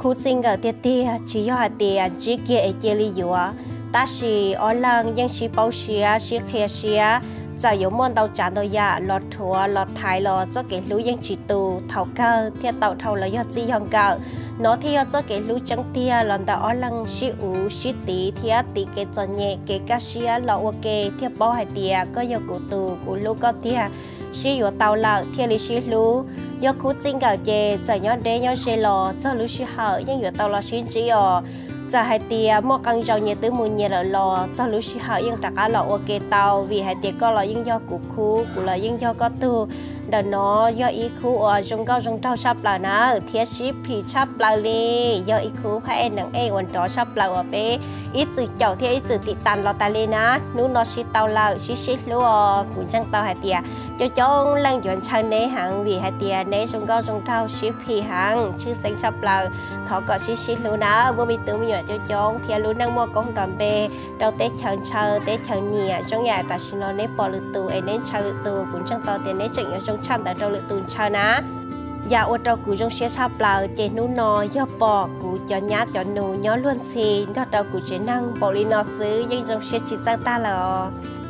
Khub txij nkawm tiag tiag tsis yog hais tias ntsib kiag es cia li yuav, tab sis ob leeg yeej sib paub siab sib qhia siab, txawm yuav muaj ntau tsav ntau yam los rhuav los thaiv los txoj kev hlub yeej tsis tu. Thaum kawg thiaj tau dhau los yog txij yog nkawm. No thiaj yog txoj kev hlub tseeb tiag los ntawm ob leeg sib uv sib tiv thiab tiv kev txom nyem kev kaj siab los ua ke thiaj paub hais tias koj yog kuv tus, kuv hlub koj tiag. Sib yuav tau lawm thiaj li sib hlub. Yog khub txij nkawm ces txawm nyob deb nyob ze los txog lub sij hawm yeej yuav tau los sib ntsib os. Txawm hais tias muaj qee zaus nyias twb mus nyias lawm los txog lub sij hawm yeej rov qab los ua ke tau, vim hais tias koj los yeej yog kuv khub, kuv los yeej yog koj tug. Ntawm no yog ib khub uas zoo nkauj zoo nraug tshaj plaws na, thiab sib phim tshaj plaws li. Yog ib khub phab ej nees ej uas nrov tshaj plaws uas peb ib txwm caum thiab ib txwm tim tas los tas li na. Hnub no sib tau lawm, sib sib hlub os. Kuv ntseeg tau hais tias coob coob leej yuav ntshaw neb heev vim hais tias neb zoo nkauj zoo nraug sib phim heev, tshwj xeeb tshaj plaws. Thov kom sib sib hlub na, muaj me tub me nyuam coob coob thiab lub neej muaj koob nrov npe rau teb chaws ntshaw teb chaws nyiam. Zoo yam tam sim no neb pom lwm tus es neb ntshaw lwm tus, kuv ntseeg tau tias neb tseem yuav zoo tshaj ntawd rau lwm tus ntshaw na. Yam ua rau kuv zoo siab tshaj plaws ces hnub no yog pom kuv cov nyab cov nus nyob luag ntxhi nrog rau kuv tsev neeg npaum li no xwb yeej zoo siab tsis txawj tag lawm os.